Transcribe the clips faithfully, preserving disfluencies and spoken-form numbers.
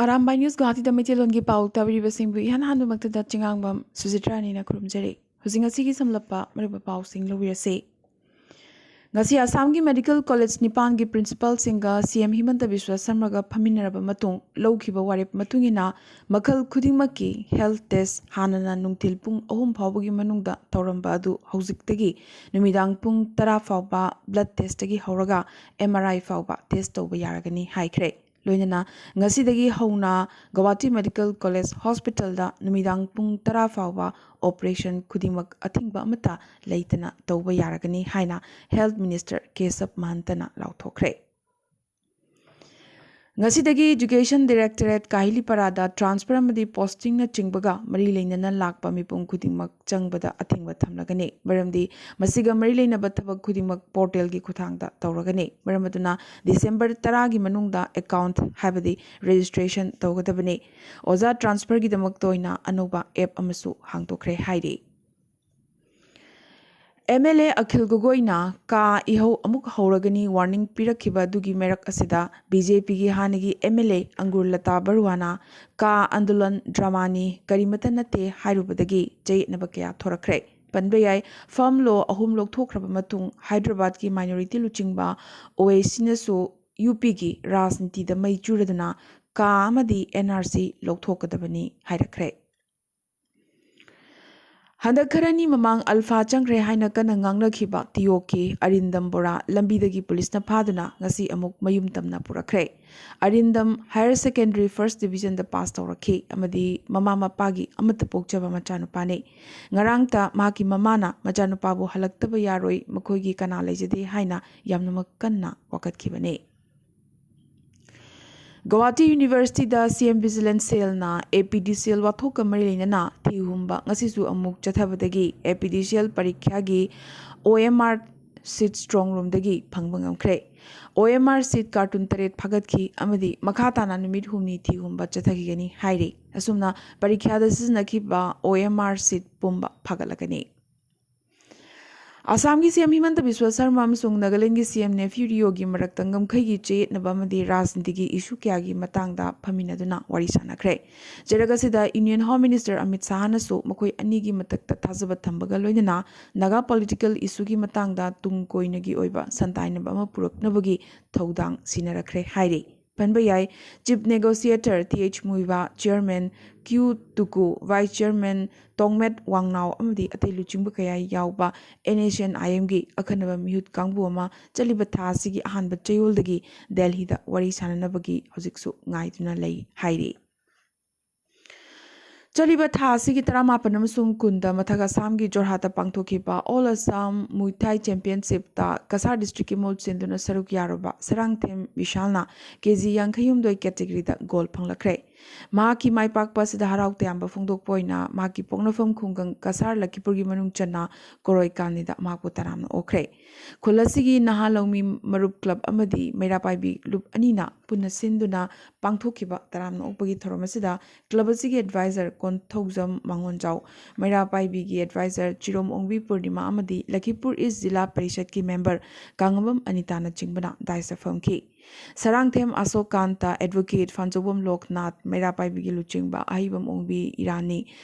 Arambai news ꯒꯨꯋꯥꯍꯥꯇꯤꯗ ꯃꯩꯇꯩꯂꯣꯟꯒꯤ ꯄꯥꯎ ꯇꯥꯕꯤꯔꯤꯕꯁꯤꯡꯕꯨ ꯏꯍꯥꯟ ꯍꯥꯟꯕꯃꯛꯇꯗ ꯆꯤꯉꯥꯡꯕꯝ ꯁꯨꯖꯤꯇ꯭ꯔꯥꯅꯤꯅ ꯈꯨꯔꯨꯝꯖꯔꯤ꯫ ꯍꯧꯖꯤꯛ ꯉꯁꯤꯒꯤ ꯁꯝꯂꯞꯄ ꯃꯔꯨꯑꯣꯏꯕ ꯄꯥꯎꯁꯤꯡ ꯂꯧꯕꯤꯔꯁꯤ꯫ ꯉꯁꯤ ꯑꯁꯥꯝꯒꯤ ꯃꯦꯗꯤꯀꯦꯜ ꯀꯣꯂꯦꯖ ꯅꯤꯄꯥꯟꯒꯤ ꯄ꯭ꯔꯤꯟꯁꯤꯄꯥꯜꯁꯤꯡꯒ ꯁꯤ ꯑꯦꯝ ꯍꯤꯃꯟꯇ ꯕꯤꯁ꯭ꯋ ꯁꯔꯃꯒ ꯐꯝꯃꯤꯟꯅꯔꯕ ꯃꯇꯨꯡ ꯂꯧꯈꯤꯕ ꯋꯥꯔꯦꯞ ꯃꯇꯨꯡ ꯏꯟꯅ ꯃꯈꯜ ꯈꯨꯗꯤꯡꯃꯛꯀꯤ ꯍꯦꯜꯊ ꯇꯦꯁ ꯍꯥꯟꯅꯅ ꯅꯨꯡꯊꯤꯜ ꯄꯨꯡ ꯑꯍꯨꯝ ꯐꯥꯎꯕꯒꯤ ꯃꯅꯨꯡꯗ ꯇꯧꯔꯝꯕ ꯑꯗꯨ ꯍꯧꯖꯤꯛꯇꯒꯤ ꯅꯨꯃꯤꯗꯥꯡ ꯄꯨꯡ ꯇꯔꯥ ꯐꯥꯎꯕ ꯕ꯭ꯂꯗ ꯇꯦꯁꯇꯒꯤ ꯍꯧꯔꯒ ꯑꯦꯝ ꯑꯥꯔ ꯑꯥꯏ ꯐꯥꯎꯕ ꯇꯦꯁ ꯇꯧꯕ ꯌꯥꯔꯒꯅꯤ ꯍꯥꯏꯈ꯭ꯔꯦ꯫ ꯂꯣꯏꯅꯅ ꯉꯁꯤꯗꯒꯤ ꯍꯧꯅ ꯒꯧꯍꯥꯇꯤ ꯃꯦꯗꯤꯀꯦꯜ ꯀꯣꯂꯦꯖ ꯍꯣꯁꯄꯤꯇꯥꯜꯗ ꯅꯨꯃꯤꯗꯥꯡ ꯄꯨꯡ ꯇꯔꯥ ꯐꯥꯎꯕ ꯑꯣꯄꯔꯦꯁꯟ ꯈꯨꯗꯤꯡꯃꯛ ꯑꯊꯤꯡꯕ ꯑꯃꯠꯇ ꯂꯩꯇꯅ ꯇꯧꯕ ꯌꯥꯔꯒꯅꯤ ꯍꯥꯏꯅ ꯍꯦꯜꯊ ꯃꯤꯅꯤꯁꯇꯔ ꯀꯦꯁꯕ ꯃꯍꯟꯇꯅ ꯂꯥꯎꯊꯣꯛꯈ꯭ꯔꯦ꯫ ꯉꯁꯤꯗꯒꯤ ꯏꯖꯨꯀꯦꯁꯟ ꯗꯥꯏꯔꯦꯛꯇꯣꯔꯦꯠ ꯀꯥꯍꯤꯂꯤꯄꯔꯥꯗ ꯇ꯭ꯔꯥꯟꯁꯐꯔ ꯑꯃꯗꯤ ꯄꯣꯁꯇꯤꯡꯅꯆꯤꯡꯕꯒ ꯃꯔꯤ ꯂꯩꯅꯅ ꯂꯥꯛꯄ ꯃꯤꯄꯨꯝ ꯈꯨꯗꯤꯡꯃꯛ ꯆꯪꯕꯗ ꯑꯊꯤꯡꯕ ꯊꯝꯂꯒꯅꯤ꯫ ꯃꯔꯝꯗꯤ ꯃꯁꯤꯒ ꯃꯔꯤ ꯂꯩꯅꯕ ꯊꯕꯛ ꯈꯨꯗꯤꯡꯃꯛ ꯄꯣꯔꯇꯦꯜꯒꯤ ꯈꯨꯠꯊꯥꯡꯗ ꯇꯧꯔꯒꯅꯤ꯫ ꯃꯔꯝ ꯑꯗꯨꯅ ꯗꯤꯁꯦꯝꯕꯔ ꯇꯔꯥꯒꯤ ꯃꯅꯨꯡꯗ ꯑꯦꯀꯥꯎꯟꯠ ꯍꯥꯏꯕꯗꯤ ꯔꯦꯖꯤꯁꯇ꯭ꯔꯦꯁꯟ ꯇꯧꯒꯗꯕꯅꯤ꯫ ꯑꯣꯖꯥ ꯇ꯭ꯔꯥꯟꯁꯐꯔꯒꯤꯗꯃꯛꯇ ꯑꯣꯏꯅ ꯑꯅꯧꯕ ꯑꯦꯞ ꯑꯃꯁꯨ ꯍꯥꯡꯗꯣꯛꯈ꯭ꯔꯦ ꯍꯥꯏꯔꯤ꯫ ꯑꯦꯝ ꯑꯦꯜ ꯑꯦ ꯑꯈꯤꯜ ꯒꯣꯒꯣꯏꯅ ꯀꯥ ꯏꯍꯧ ꯑꯃꯨꯛ ꯍꯧꯔꯒꯅꯤ ꯋꯥꯔꯅꯤꯡ ꯄꯤꯔꯛꯈꯤꯕ ꯑꯗꯨꯒꯤ ꯃꯔꯛ ꯑꯁꯤꯗ ꯕꯤ ꯖꯦ ꯄꯤꯒꯤ ꯍꯥꯟꯅꯒꯤ ꯑꯦꯝ ꯑꯦꯜ ꯑꯦ ꯑꯪꯒꯨꯔ ꯂꯇꯥ ꯕꯔꯨꯋꯥꯅ ꯀꯥ ꯑꯟꯗꯣꯂꯟ ꯗ꯭ꯔꯃꯥꯅꯤ, ꯀꯔꯤꯃꯠꯇ ꯅꯠꯇꯦ ꯍꯥꯏꯔꯨꯕꯗꯒꯤ ꯆꯌꯦꯠꯅꯕ ꯀꯌꯥ ꯊꯣꯔꯛꯈ꯭ꯔꯦ꯫ ꯄꯟꯕ ꯌꯥꯏ, ꯐꯥꯔꯝ ꯂꯣ ꯑꯍꯨꯝ ꯂꯧꯊꯣꯛꯈ꯭ꯔꯕ ꯃꯇꯨꯡ ꯍꯥꯏꯗ꯭ꯔꯕꯥꯗꯀꯤ ꯃꯥꯏꯅꯣꯔꯤꯇꯤ ꯂꯨꯆꯤꯡꯕ ꯑꯣꯋꯩꯁꯤꯅꯁꯨ ꯌꯨ ꯄꯤꯒꯤ ꯔꯥꯖꯅꯤꯇꯤꯗ ꯃꯩ ꯆꯨꯔꯗꯨꯅ ꯀꯥ ꯑꯃꯗꯤ ꯑꯦꯟ ꯑꯥꯔ ꯁꯤ ꯂꯧꯊꯣꯛꯀꯗꯕꯅꯤ ꯍꯥꯏꯔꯛꯈ꯭ꯔꯦ꯫ ꯍꯟꯗꯛ ꯈꯔꯅꯤ ꯃꯃꯥꯡ ꯑꯜꯐꯥ ꯆꯪꯈ꯭ꯔꯦ ꯍꯥꯏꯅ ꯀꯟꯅ ꯉꯥꯡꯅꯈꯤꯕ ꯇꯤꯌꯣꯛꯀꯤ ꯑꯔꯤꯟꯗꯝ ꯕꯣꯔꯥ ꯂꯝꯕꯤꯗꯒꯤ ꯄꯨꯂꯤꯁꯅ ꯐꯥꯗꯨꯅ ꯉꯁꯤ ꯑꯃꯨꯛ ꯃꯌꯨꯝ ꯇꯝꯅ ꯄꯨꯔꯛꯈ꯭ꯔꯦ꯫ ꯑꯔꯤꯟꯗꯝ ꯍꯥꯌꯔ ꯁꯦꯀꯦꯟꯗꯔꯤ ꯐꯥꯔꯁ ꯗꯤꯕꯤꯖꯟꯗ ꯄꯥꯁ ꯇꯧꯔꯛꯈꯤ ꯑꯃꯗꯤ ꯃꯃꯥ ꯃꯄꯥꯒꯤ ꯑꯃꯠꯇ ꯄꯣꯛꯆꯕ ꯃꯆꯥꯅꯨꯄꯥꯅꯤ꯫ ꯉꯔꯥꯡꯇ ꯃꯍꯥꯛꯀꯤ ꯃꯃꯥꯅ ꯃꯆꯥꯅꯨꯄꯥꯕꯨ ꯍꯜꯂꯛꯇꯕ ꯌꯥꯔꯣꯏ, ꯃꯈꯣꯏꯒꯤ ꯀꯅꯥ ꯂꯩꯖꯗꯦ ꯍꯥꯏꯅ ꯌꯥꯝꯅꯃꯛ ꯀꯟꯅ ꯋꯥꯀꯠꯈꯤꯕꯅꯤ꯫ ꯒꯧꯍꯥꯇꯤ ꯌꯨꯅꯤꯚꯔꯁꯤꯇꯤꯗ ꯁꯤ ꯑꯦꯝ ꯚꯤꯖꯤꯂꯦꯟꯁ ꯁꯦꯜꯅ ꯑꯦ ꯄꯤ ꯗꯤ ꯁꯤ ꯑꯦꯜ ꯋꯥꯊꯣꯛꯀ ꯃꯔꯤ ꯂꯩꯅꯅ ꯊꯤ ꯍꯨꯝꯕ ꯉꯁꯤꯁꯨ ꯑꯃꯨꯛ ꯆꯠꯊꯕꯗꯒꯤ ꯑꯦ ꯄꯤ ꯗꯤ ꯁꯤ ꯑꯦꯜ ꯄꯔꯤꯈ꯭ꯌꯥꯒꯤ ꯑꯣ ꯑꯦꯝ ꯑꯥꯔ ꯁꯤꯠ ꯁ꯭ꯇ꯭ꯔꯣꯡ ꯔꯨꯝꯗꯒꯤ ꯐꯪꯕ ꯉꯝꯈ꯭ꯔꯦ꯫ ꯑꯣ ꯑꯦꯝ ꯑꯥꯔ ꯁꯤꯠ ꯀꯥꯔꯇꯨꯟ ꯇꯔꯦꯠ ꯐꯥꯒꯠꯈꯤ ꯑꯃꯗꯤ ꯃꯈꯥ ꯇꯥꯅ ꯅꯨꯃꯤꯠ ꯍꯨꯝꯅꯤ ꯊꯤ ꯍꯨꯝꯕ ꯆꯠꯊꯈꯤꯒꯅꯤ ꯍꯥꯏꯔꯤ꯫ ꯑꯁꯨꯝꯅ ꯄꯔꯤꯈ꯭ꯌꯥꯗ ꯁꯤꯖꯤꯟꯅꯈꯤꯕ ꯑꯣ ꯑꯦꯝ ꯑꯥꯔ ꯁꯤꯠ ꯄꯨꯝꯕ ꯐꯥꯒꯠꯂꯒꯅꯤ꯫ ꯑꯁꯥꯝꯒꯤ ꯁꯤ ꯑꯦꯝ ꯍꯤꯃꯟꯇ ꯕꯤꯁ꯭ꯋ ꯁꯔꯃ ꯑꯃꯁꯨꯡ ꯅꯥꯒꯥꯂꯦꯟꯗꯒꯤ ꯁꯤ ꯑꯦꯝ ꯅꯦꯐ꯭ꯌꯨ ꯔꯤꯑꯣꯒꯤ ꯃꯔꯛꯇ ꯉꯝꯈꯩꯒꯤ ꯆꯌꯦꯠꯅꯕ ꯑꯃꯗꯤ ꯔꯥꯖꯅꯤꯇꯤꯒꯤ ꯏꯁꯨ ꯀꯌꯥꯒꯤ ꯃꯇꯥꯡꯗ ꯐꯝꯃꯤꯟꯅꯗꯨꯅ ꯋꯥꯔꯤ ꯁꯥꯟꯅꯈ꯭ꯔꯦ꯫ ꯆꯩꯔꯛ ꯑꯁꯤꯗ ꯌꯨꯅꯤꯌꯟ ꯍꯣꯝ ꯃꯤꯅꯤꯁꯇꯔ ꯑꯃꯤꯠ ꯁꯥꯍꯅꯁꯨ ꯃꯈꯣꯏ ꯑꯅꯤꯒꯤ ꯃꯊꯛꯇ ꯊꯥꯖꯕ ꯊꯝꯕꯒ ꯂꯣꯏꯅꯅ ꯅꯥꯒꯥ ꯄꯣꯂꯤꯇꯤꯀꯦꯜ ꯏꯁꯨꯒꯤ ꯃꯇꯥꯡꯗ ꯇꯨꯡ ꯀꯣꯏꯅꯒꯤ ꯑꯣꯏꯕ ꯁꯟꯇꯥꯏꯅꯕ ꯑꯃ ꯄꯨꯔꯛꯅꯕꯒꯤ ꯊꯧꯗꯥꯡ ꯁꯤꯟꯅꯔꯛꯈ꯭ꯔꯦ ꯍꯥꯏꯔꯤ꯫ ꯄꯟꯕ ꯌꯥꯏ, chief negotiator T H Muivah, chairman Q Tuku, vice chairman Tongmet ꯋꯥꯡꯅꯥꯎ ꯑꯃꯗꯤ ꯑꯇꯩ ꯂꯨꯆꯤꯡꯕ ꯀꯌꯥ ꯌꯥꯎꯕ ꯑꯦꯟ ꯑꯦꯁ ꯑꯦꯟ ꯑꯥꯏ ꯑꯦꯝꯒꯤ ꯑꯈꯟꯅꯕ ꯃꯤꯍꯨꯠ ꯀꯥꯡꯕꯨ ꯑꯃ ꯆꯠꯂꯤꯕ ꯊꯥ ꯑꯁꯤꯒꯤ ꯑꯍꯥꯟꯕ ꯆꯌꯣꯜꯗꯒꯤ ꯗꯦꯜꯍꯤꯗ ꯋꯥꯔꯤ ꯁꯥꯅꯅꯕꯒꯤ ꯍꯧꯖꯤꯛꯁꯨ ꯉꯥꯏꯗꯨꯅ ꯂꯩ ꯍꯥꯏꯔꯤ꯫ ꯆꯠꯂꯤꯕ ꯊꯥ ꯑꯁꯤꯒꯤ ꯇꯔꯥꯃꯥꯄꯟ ꯑꯃꯁꯨꯡ ꯀꯨꯟꯗ ꯃꯊꯛ ꯑꯁꯥꯝꯒꯤ ꯖꯣꯔꯍꯥꯠꯇ ꯄꯥꯡꯊꯣꯛꯈꯤꯕ ꯑꯣꯜ ꯑꯁꯥꯝ ꯃꯨꯏ ꯊꯥꯏ ꯆꯦꯝꯄꯤꯌꯟꯁꯤꯞꯇ ꯀꯁꯥꯔ ꯗꯤꯁꯇ꯭ꯔꯤꯛꯀꯤ ꯃꯍꯨꯠ ꯁꯤꯟꯗꯨꯅ ꯁꯔꯨꯛ ꯌꯥꯔꯨꯕ ꯁꯔꯥꯡꯊꯦꯝ ꯕꯤꯁꯥꯜꯅ ꯀꯦ ꯖꯤ ꯌꯥꯡꯈꯩ ꯍꯨꯝꯗꯣꯏ ꯀꯦꯇꯦꯒꯣꯔꯤꯗ ꯒꯣꯜ ꯐꯪꯂꯛꯈ꯭ꯔꯦ꯫ ꯃꯍꯥꯛꯀꯤ ꯃꯥꯏ ꯄꯥꯛꯄ ꯑꯁꯤꯗ ꯍꯔꯥꯎ ꯇꯌꯥꯝꯕ ꯐꯣꯡꯗꯣꯛꯄ ꯑꯣꯏꯅ ꯃꯍꯥꯛꯀꯤ ꯄꯣꯛꯅꯐꯝ ꯈꯨꯡꯒꯪ ꯀꯁꯥꯔ ꯂꯈꯤꯄꯨꯔꯒꯤ ꯃꯅꯨꯡ ꯆꯟꯅ ꯀꯣꯔꯣꯏ ꯀꯥꯟꯅꯤꯗ ꯃꯍꯥꯛꯄꯨ ꯇꯔꯥꯝꯅ ꯑꯣꯛꯈ꯭ꯔꯦ꯫ ꯈꯨꯜ ꯑꯁꯤꯒꯤ ꯅꯍꯥ ꯂꯧꯃꯤ ꯃꯔꯨꯞ ꯀ꯭ꯂꯕ ꯑꯃꯗꯤ ꯃꯩꯔꯥ ꯄꯥꯏꯕꯤ ꯂꯨꯞ ꯑꯅꯤꯅ ꯄꯨꯟꯅ ꯁꯤꯟꯗꯨꯅ ꯄꯥꯡꯊꯣꯛꯈꯤꯕ ꯇꯔꯥꯝꯅ ꯑꯣꯛꯄꯒꯤ ꯊꯧꯔꯝ ꯑꯁꯤꯗ ꯀ꯭ꯂꯕ ꯑꯁꯤꯒꯤ ꯑꯦꯗꯚꯥꯏꯖꯔ ꯀꯣꯟꯊꯧꯖꯝ ꯃꯉꯣꯟꯖꯥꯎ, ꯃꯩꯔꯥ ꯄꯥꯏꯕꯤꯒꯤ ꯑꯦꯗꯚꯥꯏꯖꯔ ꯆꯤꯔꯣꯝ ꯑꯣꯡꯕꯤ ꯄꯨꯔꯅꯤꯃꯥ ꯑꯃꯗꯤ ꯂꯈꯤꯄꯨꯔ ꯏꯁ ꯖꯤꯂꯥ ꯄꯔꯤꯁꯠꯀꯤ ꯃꯦꯝꯕꯔ ꯀꯥꯡꯉꯝꯕꯝ ꯑꯅꯤꯇꯥꯅꯆꯤꯡꯕꯅ ꯗꯥꯏꯁꯇ ꯐꯝꯈꯤ꯫ ꯁꯔꯥꯡꯊꯦꯝ ꯑꯁꯣꯛ ꯀꯥꯟꯇ, ꯑꯦꯗꯚꯣꯀꯦꯠ ꯐꯥꯟꯖꯧꯕꯝ ꯂꯣꯛꯅꯥꯊ, ꯃꯩꯔꯥ ꯄꯥꯏꯕꯤꯒꯤ ꯂꯨꯆꯤꯡꯕ ꯑꯍꯩꯕꯝ ꯑꯣꯡꯕꯤ ꯏꯔꯥꯅꯤ,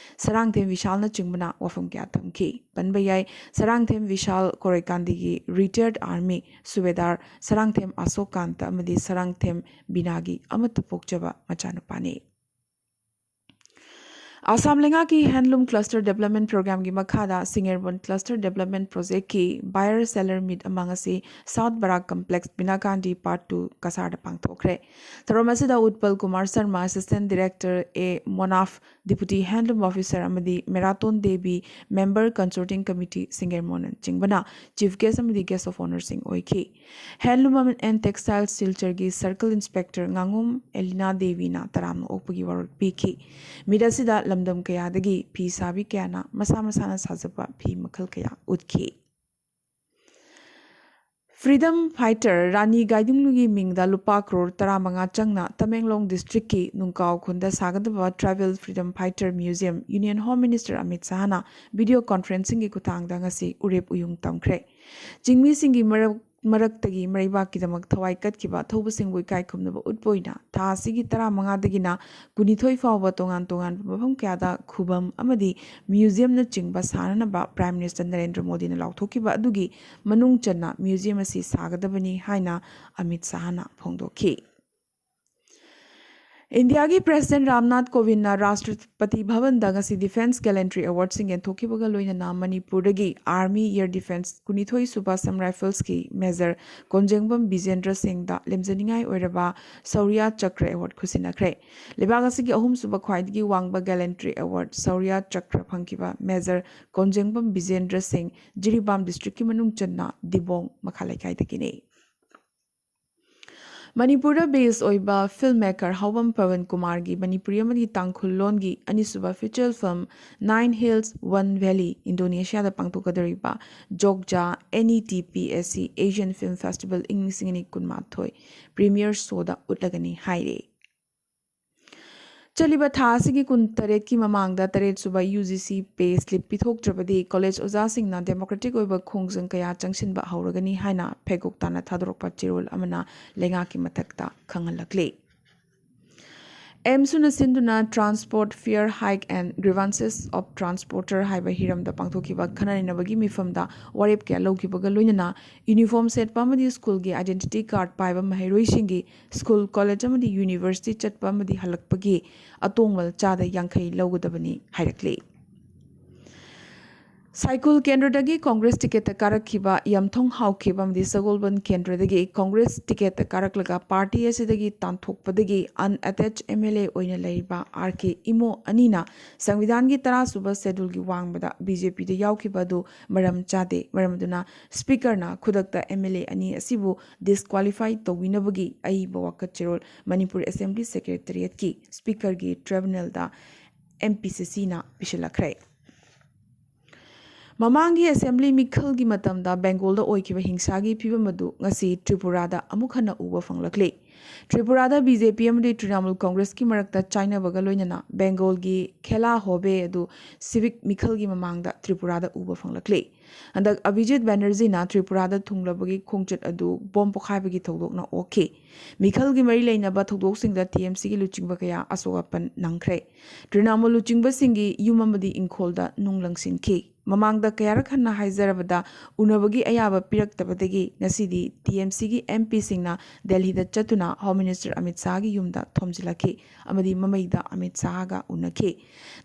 ꯁꯔꯥꯡꯊꯦꯝ ꯕꯤꯁꯥꯜꯅꯆꯤꯡꯕꯅ ꯋꯥꯐꯝ ꯀꯌꯥ ꯊꯝꯈꯤ꯫ ꯄꯟꯕ ꯌꯥꯏ, ꯁꯔꯥꯡꯊꯦꯝ ꯕꯤꯁꯥꯜ ꯀꯣꯔꯩꯀꯥꯟꯗꯤꯒꯤ ꯔꯤꯇꯥꯌꯔꯗ ꯑꯥꯔꯃꯤ ꯁꯨꯕꯦꯗꯥꯔ ꯁꯔꯥꯡꯊꯦꯝ ꯑꯁꯣꯛ ꯀꯥꯟꯇ ꯑꯃꯗꯤ ꯁꯔꯥꯡꯊꯦꯝ ꯕꯤꯅꯥꯒꯤ ꯑꯃꯠꯇ ꯄꯣꯛꯆꯕ ꯃꯆꯥꯅꯨꯄꯥꯅꯤ꯫ ꯑꯁꯥꯝ ꯂꯩꯉꯥꯛꯀꯤ ꯍꯦꯟꯂꯨꯝ ꯀ꯭ꯂꯁꯇꯔ ꯗꯦꯕꯂꯞꯃꯦꯟ ꯄ꯭ꯔꯣꯒ꯭ꯔꯥꯝꯒꯤ ꯃꯈꯥꯗ ꯁꯤꯡꯒꯦꯔꯕꯣꯟ ꯀ꯭ꯂꯁꯇꯔ ꯗꯦꯕꯂꯞꯃꯦꯟ ꯄ꯭ꯔꯣꯖꯦꯛꯀꯤ ꯕꯥꯌꯔ ꯁꯦꯂꯔ ꯃꯤꯠ ꯑꯃ ꯉꯁꯤ south Barak complex Binakandi part two ꯀꯁꯥꯔꯗ ꯄꯥꯡꯊꯣꯛꯈ꯭ꯔꯦ꯫ ꯊꯧꯔꯝ ꯑꯁꯤꯗ Utpal Kumar Sarma, assistant director A Monaf, deputy handloom officer ꯑꯃꯗꯤ Meraton Devi, member consulting committee ꯁꯤꯡꯒꯦꯔꯃꯣꯟꯅꯆꯤꯡꯕꯅ ꯆꯤꯐ ꯒꯦꯁ ꯑꯃꯗꯤ ꯒꯦꯁ ꯑꯣꯐ ꯑꯣꯅꯔꯁꯤꯡ ꯑꯣꯏꯈꯤ꯫ ꯍꯦꯟꯂꯨꯝ ꯑꯦꯟ ꯇꯦꯛꯁꯇꯥꯏꯜ ꯁꯤꯜꯆꯔꯒꯤ ꯁꯔꯀꯜ ꯏꯟꯁꯄꯦꯛꯇꯔ ꯉꯥꯉꯣꯝ ꯑꯦꯂꯤꯅꯥ ꯗꯦꯕꯤꯅ ꯇꯔꯥꯝꯅ ꯑꯣꯛꯄꯒꯤ ꯋꯥꯔꯣꯜ ꯄꯤꯈꯤ꯫ ꯃꯤꯠ ꯑꯁꯤꯗ ꯂꯝꯗꯝ ꯀꯌꯥꯗꯒꯤ ꯐꯤ ꯁꯥꯕꯤ ꯀꯌꯥꯅ ꯃꯁꯥ ꯃꯁꯥꯅ ꯁꯥꯖꯕ ꯐꯤ ꯃꯈꯜ ꯀꯌꯥ ꯎꯠꯈꯤ꯫ Freedom fighter ꯔꯥꯅꯤ ꯒꯥꯏꯗꯤꯡꯂꯨꯒꯤ ꯃꯤꯡꯗ ꯂꯨꯄꯥ ꯀ꯭ꯔꯣꯔ ꯇꯔꯥꯃꯉꯥ ꯆꯪꯅ ꯇꯃꯦꯡꯂꯣꯡ district ꯀꯤ ꯅꯨꯡꯀꯥꯎ ꯈꯨꯟꯗ ꯁꯥꯒꯗꯕ Tribal Freedom Fighter Museum Union Home Minister Amit ꯁꯍꯥꯅ video conferencing ꯒꯤ ꯈꯨꯠꯊꯥꯡꯗ ꯉꯁꯤ ꯎꯔꯦꯞ ꯎꯌꯨꯡ ꯇꯝꯈ꯭ꯔꯦ꯫ ꯆꯤꯡꯃꯤꯁꯤꯡꯒꯤ ꯃꯔꯛ-, ꯃꯔꯛꯇꯒꯤ ꯃꯔꯩꯕꯥꯛꯀꯤꯗꯃꯛ ꯊꯋꯥꯏ ꯀꯠꯈꯤꯕ ꯊꯧꯕꯁꯤꯡꯕꯨ ꯏꯀꯥꯏ ꯈꯨꯝꯅꯕ ꯎꯠꯄ ꯑꯣꯏꯅ ꯊꯥ ꯑꯁꯤꯒꯤ ꯇꯔꯥꯃꯉꯥꯗꯒꯤꯅ ꯀꯨꯟꯅꯤꯊꯣꯏ ꯐꯥꯎꯕ ꯇꯣꯉꯥꯟ ꯇꯣꯉꯥꯟꯕ ꯃꯐꯝ ꯀꯌꯥꯗ ꯈꯨꯕꯝ ꯑꯃꯗꯤ museum ꯅꯆꯤꯡꯕ ꯁꯥꯅꯅꯕ Prime Minister ꯅꯔꯦꯟꯗ꯭ꯔ ꯃꯣꯗꯤꯅ ꯂꯥꯎꯊꯣꯛꯈꯤꯕ ꯑꯗꯨꯒꯤ ꯃꯅꯨꯡ ꯆꯟꯅ museum ꯑꯁꯤ ꯁꯥꯒꯗꯕꯅꯤ ꯍꯥꯏꯅ ꯑꯃꯤꯠ ꯁꯍꯥꯅ ꯐꯣꯡꯗꯣꯛꯈꯤ꯫ ꯏꯟꯗꯤꯌꯥꯒꯤ President ꯔꯥꯝꯅꯥꯊ ꯀꯣꯕꯤꯟꯗꯅ ꯔꯥꯁꯇ꯭ꯔꯄꯇꯤ ꯚꯕꯟꯗ ꯉꯁꯤ Defence Gallantry Award ꯁꯤꯡ ꯌꯦꯟꯊꯣꯛꯈꯤꯕꯒ ꯂꯣꯏꯅꯅ ꯃꯅꯤꯄꯨꯔꯗꯒꯤ Army Air Defence ꯀꯨꯟꯅꯤꯊꯣꯏ ꯁꯨꯕ Assam Rifles ꯀꯤ Major ꯀꯣꯟꯖꯦꯡꯕꯝ ꯕꯤꯖꯦꯟꯗ꯭ꯔ ꯁꯤꯡꯗ ꯂꯦꯝꯖꯅꯤꯡꯉꯥꯏ ꯑꯣꯏꯔꯕ ꯁꯧꯔꯤꯌꯥ ꯆꯀ꯭ꯔ award ꯈꯨꯠꯁꯤꯟꯅꯈ꯭ꯔꯦ꯫ ꯂꯩꯕꯥꯛ ꯑꯁꯤꯒꯤ ꯑꯍꯨꯝꯁꯨꯕ ꯈ꯭ꯋꯥꯏꯗꯒꯤ ꯋꯥꯡꯕ Gallantry Award ꯁꯧꯔꯤꯌꯥ ꯆꯀ꯭ꯔ ꯐꯪꯈꯤꯕ Major ꯀꯣꯟꯖꯦꯡꯕꯝ ꯕꯤꯖꯦꯟꯗ꯭ꯔ ꯁꯤꯡ ꯖꯤꯔꯤꯕꯥꯝ district ꯀꯤ ꯃꯅꯨꯡ ꯆꯟꯅ ꯗꯤꯕꯣꯡ ꯃꯈꯥ ꯂꯩꯀꯥꯏꯗꯒꯤꯅꯤ꯫ ꯃꯅꯤꯄꯨꯔꯗ base ꯑꯣꯏꯕ film maker ꯍꯥꯎꯕꯝ ꯄꯋꯟ ꯀꯨꯃꯥꯔꯒꯤ ꯃꯅꯤꯄꯨꯔꯤ ꯑꯃꯗꯤ ꯇꯥꯡꯈꯨꯜ ꯂꯣꯟꯒꯤ ꯑꯅꯤꯁꯨꯕ feature film Nine Hills One Valley ꯏꯟꯗꯣꯅꯦꯁꯤꯌꯥꯗ ꯄꯥꯡꯊꯣꯛꯀꯗꯧꯔꯤꯕ ꯖꯣꯒꯖꯥ N E T P S C Asian Film Festival ꯏꯪ ꯂꯤꯁꯤꯡ ꯑꯅꯤ ꯀꯨꯟꯃꯥꯊꯣꯏ premiere show ꯗ ꯎꯠꯂꯒꯅꯤ ꯍꯥꯏꯔꯦ꯫ ꯆꯠꯂꯤꯕ ꯊꯥ ꯑꯁꯤꯒꯤ ꯀꯨꯟꯇꯔꯦꯠꯀꯤ ꯃꯃꯥꯡꯗ ꯇꯔꯦꯠꯁꯨꯕ U G C pay slip ꯄꯤꯊꯣꯛꯇ꯭ꯔꯕꯗꯤ college ꯑꯣꯖꯥꯁꯤꯡꯅ democratic ꯑꯣꯏꯕ ꯈꯣꯡꯖꯪ ꯀꯌꯥ ꯆꯪꯁꯤꯟꯕ ꯍꯧꯔꯒꯅꯤ ꯍꯥꯏꯅ ꯐꯦꯒꯣꯛ ꯇꯥꯅ ꯊꯥꯗꯣꯔꯛꯄ ꯆꯦꯔꯣꯜ ꯑꯃꯅ ꯂꯩꯉꯥꯛꯀꯤ ꯃꯊꯛꯇ ꯈꯪꯍꯜꯂꯛꯂꯤ꯫ ꯑꯦꯝꯁꯨꯅ ꯁꯤꯟꯗꯨꯅ Transport Fare Hike and Grievances of Transporter ꯍꯥꯏꯕ ꯍꯤꯔꯝꯗ ꯄꯥꯡꯊꯣꯛꯈꯤꯕ ꯈꯟꯅ ꯅꯩꯅꯕꯒꯤ ꯃꯤꯐꯝꯗ ꯋꯥꯔꯦꯞ ꯀꯌꯥ ꯂꯧꯈꯤꯕꯒ ꯂꯣꯏꯅꯅ uniform ꯁꯦꯠꯄ ꯑꯃꯗꯤ ꯁ꯭ꯀꯨꯜꯒꯤ identity card ꯄꯥꯏꯕ ꯃꯍꯩꯔꯣꯏꯁꯤꯡꯒꯤ ꯁ꯭ꯀꯨꯜ, ꯀꯣꯂꯦꯖ ꯑꯃꯗꯤ ꯌꯨꯅꯤꯚꯔꯁꯤꯇꯤ ꯆꯠꯄ ꯑꯃꯗꯤ ꯍꯜꯂꯛꯄꯒꯤ ꯑꯇꯣꯡꯕ ꯆꯥꯗ ꯌꯥꯡꯈꯩ ꯂꯧꯒꯗꯕꯅꯤ ꯍꯥꯏꯔꯛꯂꯤ꯫ ꯁꯥꯏꯀꯨꯜ ꯀꯦꯟꯗ꯭ꯔꯗꯒꯤ ꯀꯣꯡꯒ꯭ꯔꯦꯁ ꯇꯤꯀꯦꯠꯇ ꯀꯥꯔꯛꯈꯤꯕ ꯌꯥꯝꯊꯣꯡ ꯍꯥꯎꯈꯤꯕ ꯑꯃꯗꯤ ꯁꯒꯣꯜꯕꯟ ꯀꯦꯟꯗ꯭ꯔꯗꯒꯤ ꯀꯣꯡꯒ꯭ꯔꯦꯁ ꯇꯤꯀꯦꯠꯇ ꯀꯥꯔꯛꯂꯒ ꯄꯥꯔꯇꯤ ꯑꯁꯤꯗꯒꯤ ꯇꯥꯟꯊꯣꯛꯄꯗꯒꯤ unattached M L A ꯑꯣꯏꯅ ꯂꯩꯔꯤꯕ ꯑꯥꯔ ꯀꯦ ꯏꯃꯣ ꯑꯅꯤꯅ ꯁꯪꯕꯤꯙꯥꯟꯒꯤ ꯇꯔꯥꯁꯨꯕ ꯁꯦꯗꯨꯜꯒꯤ ꯋꯥꯡꯃꯗ ꯕꯤ ꯖꯦ ꯄꯤꯗ ꯌꯥꯎꯈꯤꯕ ꯑꯗꯨ ꯃꯔꯝ ꯆꯥꯗꯦ꯫ ꯃꯔꯝ ꯑꯗꯨꯅ ꯁ꯭ꯄꯤꯀꯔꯅ ꯈꯨꯗꯛꯇ M L A ꯑꯅꯤ ꯑꯁꯤꯕꯨ disqualify ꯇꯧꯕꯤꯅꯕꯒꯤ ꯑꯏꯕ ꯋꯥꯀꯠ ꯆꯦꯔꯣꯜ ꯃꯅꯤꯄꯨꯔ ꯑꯦꯁꯦꯝꯕ꯭ꯂꯤ ꯁꯦꯀ꯭ꯔꯦꯇꯔꯤꯌꯦꯠꯀꯤ ꯁ꯭ꯄꯤꯀꯔꯒꯤ ꯇ꯭ꯔꯤꯕꯨꯅꯦꯜꯗ M P C C ꯅ ꯄꯤꯁꯤꯜꯂꯛꯈ꯭ꯔꯦ꯫ ꯃꯃꯥꯡꯒꯤ ꯑꯦꯁꯦꯝꯕ꯭ꯂꯤ ꯃꯤꯈꯜꯒꯤ ꯃꯇꯝꯗ ꯕꯦꯡꯒꯣꯜꯗ ꯑꯣꯏꯈꯤꯕ ꯍꯤꯡꯁꯥꯒꯤ ꯐꯤꯕꯝ ꯑꯗꯨ ꯉꯁꯤ ꯇ꯭ꯔꯤꯄꯨꯔꯥꯗ ꯑꯃꯨꯛ ꯍꯟꯅ ꯎꯕ ꯐꯪꯂꯛꯂꯤ꯫ ꯇ꯭ꯔꯤꯄꯨꯔꯥꯗ ꯕꯤ ꯖꯦ ꯄꯤ ꯑꯃꯗꯤ ꯇ꯭ꯔꯤꯅꯥꯃꯨꯜ ꯀꯪꯒ꯭ꯔꯦꯁꯀꯤ ꯃꯔꯛꯇ ꯆꯥꯏꯅꯕꯒ ꯂꯣꯏꯅꯅ ꯕꯦꯡꯒꯣꯜꯒꯤ ꯈꯦꯂꯥ ꯍꯣꯕꯦ ꯑꯗꯨ ꯁꯤꯚꯤꯛ ꯃꯤꯈꯜꯒꯤ ꯃꯃꯥꯡꯗ ꯇ꯭ꯔꯤꯄꯨꯔꯥꯗ ꯎꯕ ꯐꯪꯂꯛꯂꯤ꯫ ꯍꯟꯗꯛ ꯑꯚꯤꯖꯤꯠ ꯕꯦꯅꯔꯖꯤꯅ ꯇ꯭ꯔꯤꯄꯨꯔꯥꯗ ꯊꯨꯡꯂꯕꯒꯤ ꯈꯣꯡꯆꯠ ꯑꯗꯨ ꯕꯣꯝ ꯄꯣꯈꯥꯏꯕꯒꯤ ꯊꯧꯗꯣꯛꯅ ꯑꯣꯛꯈꯤ꯫ ꯃꯤꯈꯜꯒꯤ ꯃꯔꯤ ꯂꯩꯅꯕ ꯊꯧꯗꯣꯛꯁꯤꯡꯗ ꯇꯤ ꯑꯦꯝ ꯁꯤꯒꯤ ꯂꯨꯆꯤꯡꯕ ꯀꯌꯥ ꯑꯁꯣꯛ ꯑꯄꯟ ꯅꯪꯈ꯭ꯔꯦ꯫ ꯇ꯭ꯔꯤꯅꯥꯃꯨꯜ ꯂꯨꯆꯤꯡꯕꯁꯤꯡꯒꯤ ꯌꯨꯝ ꯑꯃꯗꯤ ꯏꯪꯈꯣꯜꯗ ꯅꯨꯡ ꯂꯪꯁꯤꯟꯈꯤ꯫ ꯃꯃꯥꯡꯗ ꯀꯌꯥꯔꯛ ꯍꯟꯅ ꯍꯥꯏꯖꯔꯕꯗ ꯎꯅꯕꯒꯤ ꯑꯌꯥꯕ ꯄꯤꯔꯛꯇꯕꯗꯒꯤ ꯉꯁꯤꯗꯤ ꯇꯤ ꯑꯦꯝ ꯁꯤꯒꯤ ꯑꯦꯝ ꯄꯤꯁꯤꯡꯅ ꯗꯦꯜꯍꯤꯗ ꯆꯠꯇꯨꯅ ꯍꯣꯝ ꯃꯤꯅꯤꯁꯇꯔ ꯑꯃꯤꯠ ꯁꯥꯍꯒꯤ ꯌꯨꯝꯗ ꯊꯣꯝꯖꯤꯜꯂꯛꯈꯤ ꯑꯃꯗꯤ ꯃꯃꯩꯗ ꯑꯃꯤꯠ ꯁꯥꯍꯒ ꯎꯅꯈꯤ꯫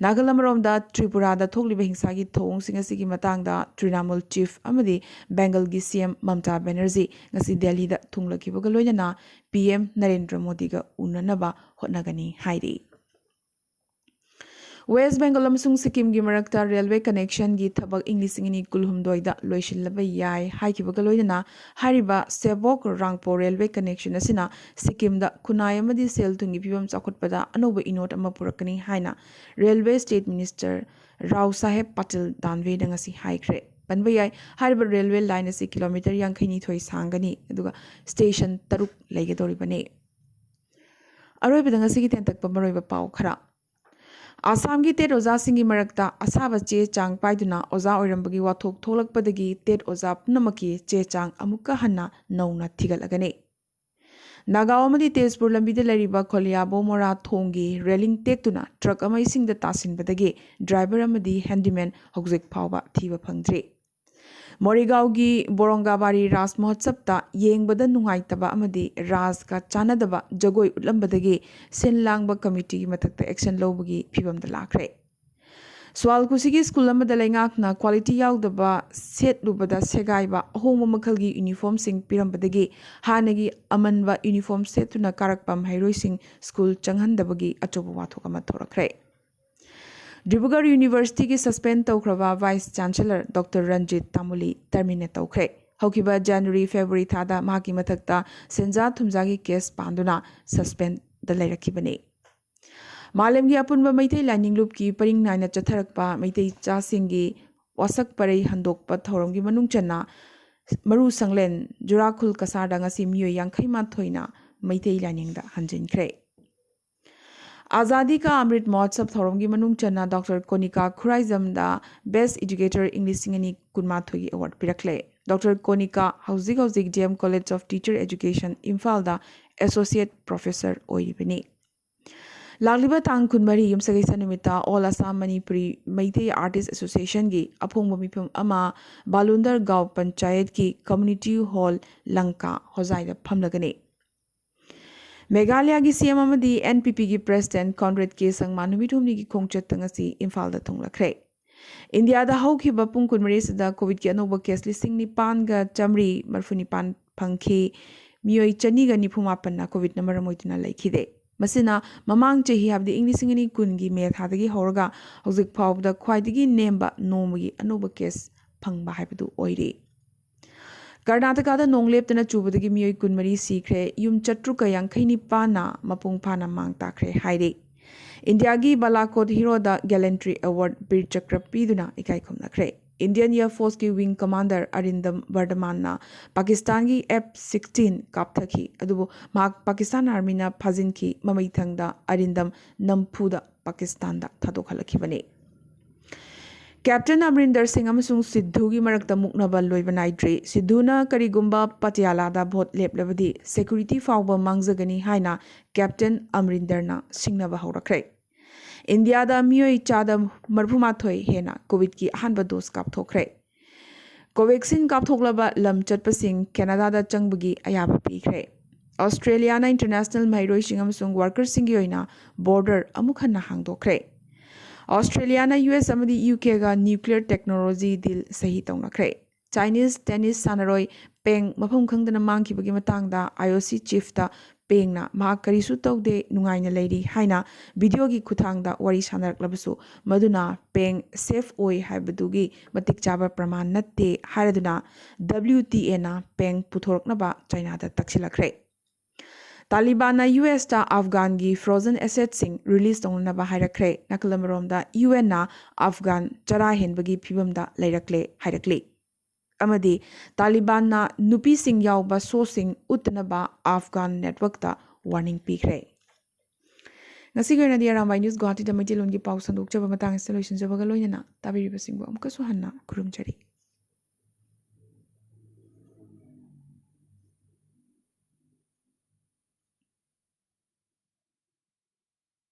ꯅꯥꯀꯜ ꯑꯃꯔꯣꯝꯗ ꯇ꯭ꯔꯤꯄꯨꯔꯥꯗ ꯊꯣꯛꯂꯤꯕ ꯍꯤꯡꯁꯥꯒꯤ ꯊꯧꯑꯣꯡꯁꯤꯡ ꯑꯁꯤꯒꯤ ꯃꯇꯥꯡꯗ ꯇ꯭ꯔꯤꯅꯥꯃꯨꯜ ꯆꯤꯐ ꯑꯃꯗꯤ ꯕꯦꯡꯒꯜꯒꯤ ꯁꯤ ꯑꯦꯝ ꯃꯝꯇꯥ ꯕꯦꯅꯔꯖꯤ ꯉꯁꯤ ꯗꯦꯜꯍꯤꯗ ꯊꯨꯡꯂꯈꯤꯕꯒ ꯂꯣꯏꯅꯅ ꯄꯤ ꯑꯦꯝ ꯅꯔꯦꯟꯗ꯭ꯔ ꯃꯣꯗꯤꯒ ꯎꯅꯅꯕ ꯍꯣꯠꯅꯒꯅꯤ ꯍꯥꯏꯔꯤ꯫ ꯋꯦꯁ ꯕꯦꯡꯒꯜ ꯑꯃꯁꯨꯡ ꯁꯤꯛꯀꯤꯝꯒꯤ ꯃꯔꯛꯇ ꯔꯦꯜꯋꯦ ꯀꯅꯦꯛꯁꯟꯒꯤ ꯊꯕꯛ ꯏꯪ ꯂꯤꯁꯤꯡ ꯑꯅꯤ ꯀꯨꯟꯍꯨꯝꯗꯣꯏꯗ ꯂꯣꯏꯁꯤꯜꯂꯕ ꯌꯥꯏ ꯍꯥꯏꯈꯤꯕꯒ ꯂꯣꯏꯅꯅ ꯍꯥꯏꯔꯤꯕ ꯁꯦꯕꯣꯛ ꯔꯥꯡꯄꯣ ꯔꯦꯜꯋꯦ ꯀꯅꯦꯛꯁꯟ ꯑꯁꯤꯅ ꯁꯤꯛꯀꯤꯝꯗ ꯈꯨꯟꯅꯥꯏ ꯑꯃꯗꯤ ꯁꯦꯜ ꯊꯨꯝꯒꯤ ꯐꯤꯕꯝ ꯆꯥꯎꯈꯠꯄꯗ ꯑꯅꯧꯕ ꯏꯅꯣꯠ ꯑꯃ ꯄꯨꯔꯛꯀꯅꯤ ꯍꯥꯏꯅ ꯔꯦꯜꯋꯦ ꯁ꯭ꯇꯦꯠ ꯃꯤꯅꯤꯁꯇꯔ ꯔꯥꯎ ꯁꯥꯍꯦꯕ ꯄꯥꯇꯤꯜ ꯗꯥꯟꯚꯦꯅ ꯉꯁꯤ ꯍꯥꯏꯈ꯭ꯔꯦ꯫ ꯄꯟꯕ ꯌꯥꯏ, ꯍꯥꯏꯔꯤꯕ ꯔꯦꯜꯋꯦ ꯂꯥꯏꯟ ꯑꯁꯤ ꯀꯤꯂꯣꯃꯤꯇꯔ ꯌꯥꯡꯈꯩꯅꯤꯊꯣꯏ ꯁꯥꯡꯒꯅꯤ, ꯑꯗꯨꯒ ꯁ꯭ꯇꯦꯁꯟ ꯇꯔꯨꯛ ꯂꯩꯒꯗꯧꯔꯤꯕꯅꯤ꯫ ꯑꯔꯣꯏꯕꯗ ꯉꯁꯤꯒꯤ ꯇꯦꯟꯇꯛꯄ ꯃꯔꯨꯑꯣꯏꯕ ꯄꯥꯎ ꯈꯔ꯫ ꯑꯁꯥꯝꯒꯤ ꯇꯦꯠ ꯑꯣꯖꯥꯁꯤꯡꯒꯤ ꯃꯔꯛꯇ ꯑꯁꯥꯕ ꯆꯦ ꯆꯥꯡ ꯄꯥꯏꯗꯨꯅ ꯑꯣꯖꯥ ꯑꯣꯏꯔꯝꯕꯒꯤ ꯋꯥꯊꯣꯛ ꯊꯣꯛꯂꯛꯄꯗꯒꯤ ꯇꯦꯠ ꯑꯣꯖꯥ ꯄꯨꯝꯅꯃꯛꯀꯤ ꯆꯦ ꯆꯥꯡ ꯑꯃꯨꯛꯀ ꯍꯟꯅ ꯅꯧꯅ ꯊꯤꯒꯠꯂꯒꯅꯤ꯫ ꯅꯥꯒꯥꯎ ꯑꯃꯗꯤ ꯇꯦꯖꯄꯨꯔ ꯂꯝꯕꯤꯗ ꯂꯩꯔꯤꯕ ꯈꯣꯂꯤꯌꯥꯕꯣ ꯃꯣꯔꯥ ꯊꯣꯡꯒꯤ ꯔꯦꯂꯤꯡ ꯇꯦꯛꯇꯨꯅ ꯇ꯭ꯔꯛ ꯑꯃ ꯏꯁꯤꯡꯗ ꯇꯥꯁꯤꯟꯕꯗꯒꯤ ꯗ꯭ꯔꯥꯏꯚꯔ ꯑꯃꯗꯤ ꯍꯦꯟꯗꯤꯃꯦꯟ ꯍꯧꯖꯤꯛ ꯐꯥꯎꯕ ꯊꯤꯕ ꯐꯪꯗ꯭ꯔꯤ꯫ ꯃꯣꯔꯤꯒꯥꯎꯒꯤ ꯕꯣꯔꯣꯡꯒꯥꯕꯥꯔꯤ ꯔꯥꯖ ꯃꯍꯣꯠꯁꯕꯇ ꯌꯦꯡꯕꯗ ꯅꯨꯡꯉꯥꯏꯇꯕ ꯑꯃꯗꯤ ꯔꯥꯖꯒ ꯆꯥꯟꯅꯗꯕ ꯖꯒꯣꯏ ꯎꯠꯂꯝꯕꯗꯒꯤ ꯁꯤꯟ ꯂꯥꯡꯕ ꯀꯃꯤꯇꯤꯒꯤ ꯃꯊꯛꯇ ꯑꯦꯛꯁꯟ ꯂꯧꯕꯒꯤ ꯐꯤꯕꯝꯗ ꯂꯥꯛꯈ꯭ꯔꯦ꯫ ꯁ꯭ꯋꯥꯜ ꯈꯨꯁꯤꯒꯤ ꯁ꯭ꯀꯨꯜ ꯑꯃꯗ ꯂꯩꯉꯥꯛꯅ ꯀ꯭ꯋꯥꯂꯤꯇꯤ ꯌꯥꯎꯗꯕ, ꯁꯦꯠꯂꯨꯕꯗ ꯁꯦꯒꯥꯏꯕ, ꯑꯍꯣꯡꯕ ꯃꯈꯜꯒꯤ ꯌꯨꯅꯤꯐꯣꯔꯝꯁꯤꯡ ꯄꯤꯔꯝꯕꯗꯒꯤ ꯍꯥꯟꯅꯒꯤ ꯑꯃꯟꯕ ꯌꯨꯅꯤꯐꯣꯔꯝ ꯁꯦꯠꯇꯨꯅ ꯀꯥꯔꯛꯄ ꯃꯍꯩꯔꯣꯏꯁꯤꯡ ꯁ꯭ꯀꯨꯜ ꯆꯪꯍꯟꯗꯕꯒꯤ ꯑꯆꯧꯕ ꯋꯥꯊꯣꯛ ꯑꯃ ꯊꯣꯔꯛꯈ꯭ꯔꯦ꯫ ꯗꯤꯕ꯭ꯔꯨꯒꯔ ꯌꯨꯅꯤꯚꯔꯁꯤꯇꯤꯒꯤ ꯁꯁꯄꯦꯟ ꯇꯧꯈ꯭ꯔꯕ ꯚꯥꯏꯁ ꯆꯥꯟꯁꯦꯂꯔ ꯗꯣꯛꯇꯔ ꯔꯟꯖꯤꯠ ꯇꯥꯃꯨꯂꯤ ꯇꯔꯃꯤꯅꯦꯠ ꯇꯧꯈ꯭ꯔꯦ꯫ ꯍꯧꯈꯤꯕ ꯖꯅꯋꯥꯔꯤ, ꯐꯦꯕ꯭ꯔꯨꯋꯥꯔꯤ ꯊꯥꯗ ꯃꯍꯥꯛꯀꯤ ꯃꯊꯛꯇ ꯁꯦꯟꯖꯥ ꯊꯨꯝꯖꯥꯒꯤ ꯀꯦꯁ ꯄꯥꯟꯗꯨꯅ ꯁꯁꯄꯦꯟꯗ ꯂꯩꯔꯛꯈꯤꯕꯅꯤ꯫ ꯃꯥꯂꯦꯝꯒꯤ ꯑꯄꯨꯟꯕ ꯃꯩꯇꯩ ꯂꯥꯏꯅꯤꯡ ꯂꯨꯞꯀꯤ ꯄꯔꯤꯡ ꯅꯥꯏꯅ ꯆꯠꯊꯔꯛꯄ ꯃꯩꯇꯩ ꯏꯆꯥꯁꯤꯡꯒꯤ ꯋꯥꯁꯛ ꯄꯔꯩ ꯍꯟꯗꯣꯛꯄ ꯊꯧꯔꯝꯒꯤ ꯃꯅꯨꯡ ꯆꯟꯅ ꯃꯔꯨ ꯁꯪꯂꯦꯟ ꯖꯨꯔꯥꯈꯨꯜ ꯀꯁꯥꯔꯗ ꯉꯁꯤ ꯃꯤꯑꯣꯏ ꯌꯥꯡꯈꯩ ꯃꯥꯊꯣꯏꯅ ꯃꯩꯇꯩ ꯂꯥꯏꯅꯤꯡꯗ ꯍꯟꯖꯤꯟꯈ꯭ꯔꯦ꯫ ꯑꯖꯥꯗꯤ ꯀꯥ ꯑꯃ꯭ꯔꯤꯠ ꯃꯍꯣꯠꯁꯕ ꯊꯧꯔꯝꯒꯤ ꯃꯅꯨꯡ ꯆꯟꯅ ꯗꯣꯛꯇꯔ ꯀꯣꯅꯤꯀꯥ ꯈꯨꯔꯥꯏꯖꯝꯗ Best Educator ꯏꯪ ꯂꯤꯁꯤꯡ ꯑꯅꯤ ꯀꯨꯟꯃꯥꯊꯣꯏꯒꯤ award ꯄꯤꯔꯛꯂꯦ꯫ ꯗꯣꯛꯇꯔ ꯀꯣꯅꯤꯀꯥ ꯍꯧꯖꯤꯛ ꯍꯧꯖꯤꯛ D M College of Teacher Education ꯏꯝꯐꯥꯜꯗ Associate Professor ꯑꯣꯏꯔꯤꯕꯅꯤ꯫ ꯂꯥꯛꯂꯤꯕ ꯇꯥꯡ ꯀꯨꯟꯃꯔꯤ ꯌꯨꯝꯁꯀꯩꯁ ꯅꯨꯃꯤꯠꯇ All Assam Manipuri Meitei Artist Associationꯒꯤ ꯑꯐꯣꯡꯕ ꯃꯤꯐꯝ ꯑꯃ ꯕꯥꯂꯨꯟꯗꯔ ꯒꯥꯎ ꯄꯟꯆꯥꯌꯠꯀꯤ Community Hall ꯂꯪꯀꯥ ꯍꯣꯖꯥꯏꯗ ꯐꯝꯂꯒꯅꯤ꯫ ꯃꯦꯘꯥꯂꯌꯥꯒꯤ C M ꯑꯃꯗꯤ N P Pꯒꯤ President Conrad K ꯁꯪꯃꯥ ꯅꯨꯃꯤꯠ ꯍꯨꯝꯅꯤꯒꯤ ꯈꯣꯡꯆꯠꯇ ꯉꯁꯤ ꯏꯝꯐꯥꯜꯗ ꯊꯨꯡꯂꯈ꯭ꯔꯦ꯫ ꯏꯟꯗꯤꯌꯥꯗ ꯍꯧꯈꯤꯕ ꯄꯨꯡ ꯀꯨꯟꯃꯔꯤꯁꯤꯗ ꯀꯣꯚꯤꯗꯀꯤ ꯑꯅꯧꯕ ꯀꯦꯁ ꯂꯤꯁꯤꯡ ꯅꯤꯄꯥꯟꯒ ꯆꯥꯃꯔꯤ ꯃꯔꯤꯐꯨ ꯅꯤꯄꯥꯟ ꯐꯪꯈꯤ꯫ ꯃꯤꯑꯣꯏ ꯆꯅꯤꯒ ꯅꯤꯐꯨ ꯃꯥꯄꯟꯅ ꯀꯣꯚꯤꯗꯅ ꯃꯔꯝ ꯑꯣꯏꯗꯨꯅ ꯂꯩꯈꯤꯗꯦ꯫ ꯃꯁꯤꯅ ꯃꯃꯥꯡ ꯆꯍꯤ, ꯍꯥꯏꯕꯗꯤ ꯏꯪ ꯂꯤꯁꯤꯡ ꯑꯅꯤ ꯀꯨꯟꯒꯤ ꯃꯦ ꯊꯥꯗꯒꯤ ꯍꯧꯔꯒ ꯍꯧꯖꯤꯛ ꯐꯥꯎꯕꯗ ꯈ꯭ꯋꯥꯏꯗꯒꯤ ꯅꯦꯝꯕ ꯅꯣꯡꯃꯒꯤ ꯑꯅꯧꯕ ꯀꯦꯁ ꯐꯪꯕ ꯍꯥꯏꯕꯗꯨ ꯑꯣꯏꯔꯤ꯫ ꯀꯔꯅꯥꯇꯀꯥꯗ ꯅꯣꯡ ꯂꯦꯞꯇꯅ ꯆꯨꯕꯗꯒꯤ ꯃꯤꯑꯣꯏ ꯀꯨꯟꯃꯔꯤ ꯁꯤꯈ꯭ꯔꯦ, ꯌꯨꯝ ꯆꯥꯇ꯭ꯔꯨꯛꯀ ꯌꯥꯡꯈꯩ ꯅꯤꯄꯥꯟꯅ ꯃꯄꯨꯡ ꯐꯥꯅ ꯃꯥꯡ ꯇꯥꯛꯈ꯭ꯔꯦ ꯍꯥꯏꯔꯤ꯫ ꯏꯟꯗꯤꯌꯥꯒꯤ ꯕꯥꯂꯥꯀꯣꯠ ꯍꯤꯔꯣꯗ Gallantry Award, ꯕꯤꯔ ꯆꯀ꯭ꯔ ꯄꯤꯗꯨꯅ ꯏꯀꯥꯏ ꯈꯨꯝꯅꯈ꯭ꯔꯦ꯫ Indian Air Forceꯀꯤ wing commander ꯑꯔꯤꯟꯗꯝ ꯕꯔꯗꯃꯥꯟꯅ ꯄꯥꯀꯤꯁꯇꯥꯟꯒꯤ F sixteen ꯀꯥꯞꯊꯈꯤ, ꯑꯗꯨꯕꯨ ꯃꯍꯥꯛ ꯄꯥꯀꯤꯁꯇꯥꯟ Armyꯅ ꯐꯥꯖꯤꯟꯈꯤ꯫ ꯃꯃꯩꯊꯪꯗ ꯑꯔꯤꯟꯗꯝ ꯅꯝꯐꯨꯗ ꯄꯥꯀꯤꯁꯇꯥꯟꯗ ꯊꯥꯗꯣꯛꯍꯜꯂꯛꯈꯤꯕꯅꯤ꯫ Captain ꯑꯃꯔꯤꯟꯗꯔ ꯁꯤꯡ ꯑꯃꯁꯨꯡ ꯁꯤꯙꯨꯒꯤ ꯃꯔꯛꯇ ꯃꯨꯛꯅꯕ ꯂꯣꯏꯕ ꯅꯥꯏꯗ꯭ꯔꯤ꯫ ꯁꯤꯙꯨꯅ ꯀꯔꯤꯒꯨꯝꯕ ꯄꯇꯤꯌꯥꯂꯥꯗ ꯚꯣꯠ ꯂꯦꯞꯂꯕꯗꯤ security ꯐꯥꯎꯕ ꯃꯥꯡꯖꯒꯅꯤ ꯍꯥꯏꯅ Captain ꯑꯃꯔꯤꯟꯗꯔꯅ ꯁꯤꯡꯅꯕ ꯍꯧꯔꯛꯈ꯭ꯔꯦ꯫ ꯏꯟꯗꯤꯌꯥꯗ ꯃꯤꯑꯣꯏ ꯆꯥꯗ ꯃꯔꯤꯐꯨꯃꯥꯊꯣꯏ ꯍꯦꯟꯅ ꯀꯣꯚꯤꯗꯀꯤ ꯑꯍꯥꯟꯕ ꯗꯣꯁ ꯀꯥꯞꯊꯣꯛꯈ꯭ꯔꯦ꯫ ꯀꯣꯚꯦꯛꯁꯤꯟ ꯀꯥꯞꯊꯣꯛꯂꯕ ꯂꯝ ꯆꯠꯄꯁꯤꯡ ꯀꯦꯅꯥꯗꯥꯗ ꯆꯪꯕꯒꯤ ꯑꯌꯥꯕ ꯄꯤꯈ꯭ꯔꯦ꯫ ꯑꯣꯁꯇ꯭ꯔꯦꯂꯤꯌꯥꯅ international ꯃꯍꯩꯔꯣꯏꯁꯤꯡ ꯑꯃꯁꯨꯡ workerꯁꯤꯡꯒꯤ ꯑꯣꯏꯅ border ꯑꯃꯨꯛ ꯍꯟꯅ ꯍꯥꯡꯗꯣꯛꯈ꯭ꯔꯦ꯫ ꯑꯣꯁꯇ꯭ꯔꯦꯂꯤꯌꯥꯅ U S ꯑꯃꯗꯤ U Kꯒ nuclear technology deal ꯁꯍꯤ ꯇꯧꯅꯈ꯭ꯔꯦ꯫ Chinese tennis ꯁꯥꯟꯅꯔꯣꯏ ꯄꯦꯡ ꯃꯐꯝ ꯈꯪꯗꯅ ꯃꯥꯡꯈꯤꯕꯒꯤ ꯃꯇꯥꯡꯗ I O C chiefꯇ ꯄꯦꯡꯅ ꯃꯍꯥꯛ ꯀꯔꯤꯁꯨ ꯇꯧꯗꯦ, ꯅꯨꯡꯉꯥꯏꯅ ꯂꯩꯔꯤ ꯍꯥꯏꯅ videoꯒꯤ ꯈꯨꯠꯊꯥꯡꯗ ꯋꯥꯔꯤ ꯁꯥꯟꯅꯔꯛꯂꯕꯁꯨ, ꯃꯗꯨꯅ ꯄꯦꯡ safe ꯑꯣꯏ ꯍꯥꯏꯕꯗꯨꯒꯤ ꯃꯇꯤꯛ ꯆꯥꯕ ꯄ꯭ꯔꯃꯥꯟ ꯅꯠꯇꯦ ꯍꯥꯏꯔꯗꯨꯅ W T Aꯅ ꯄꯦꯡ ꯄꯨꯊꯣꯔꯛꯅꯕ ꯆꯥꯏꯅꯥꯗ ꯇꯛꯁꯤꯜꯂꯛꯈ꯭ꯔꯦ꯫ ꯇꯥꯂꯤꯕꯥꯟꯅ ꯌꯨ ꯑꯦꯁꯇ ꯑꯐꯒꯥꯟꯒꯤ ꯐ꯭ꯔꯣꯖꯟ ꯑꯦꯁꯦꯠꯁꯤꯡ ꯔꯤꯂꯤꯖ ꯇꯧꯅꯅꯕ ꯍꯥꯏꯔꯛꯈ꯭ꯔꯦ꯫ ꯅꯥꯀꯜ ꯑꯃꯔꯣꯝꯗ ꯌꯨ ꯑꯦꯟꯅ ꯑꯐꯒꯥꯟ ꯆꯔꯥ ꯍꯦꯟꯕꯒꯤ ꯐꯤꯕꯝꯗ ꯂꯩꯔꯛꯂꯦ ꯍꯥꯏꯔꯛꯂꯤ꯫ ꯑꯃꯗꯤ ꯇꯥꯂꯤꯕꯥꯟꯅ ꯅꯨꯄꯤꯁꯤꯡ ꯌꯥꯎꯕ ꯁꯣꯁꯤꯡ ꯎꯠꯇꯅꯕ ꯑꯐꯒꯥꯟ ꯅꯦꯠꯋꯔꯛꯇ ꯋꯥꯔꯅꯤꯡ ꯄꯤꯈ꯭ꯔꯦ꯫ ꯉꯁꯤꯒꯤ ꯑꯣꯏꯅꯗꯤ ꯑꯔꯥꯝꯕꯥꯏ ꯅ꯭ꯌꯨꯁ ꯒꯨꯋꯥꯍꯥꯇꯤꯗ ꯃꯩꯇꯩꯂꯣꯟꯒꯤ ꯄꯥꯎ ꯁꯟꯗꯣꯛꯆꯕ ꯃꯇꯥꯡ ꯑꯁꯤꯗ ꯂꯣꯏꯁꯤꯟꯖꯕꯒ ꯂꯣꯏꯅꯅ ꯇꯥꯕꯤꯔꯤꯕꯁꯤꯡꯕꯨ ꯑꯃꯨꯛꯀꯁꯨ ꯍꯟꯅ ꯈꯨꯔꯨꯝꯖꯔꯤ꯫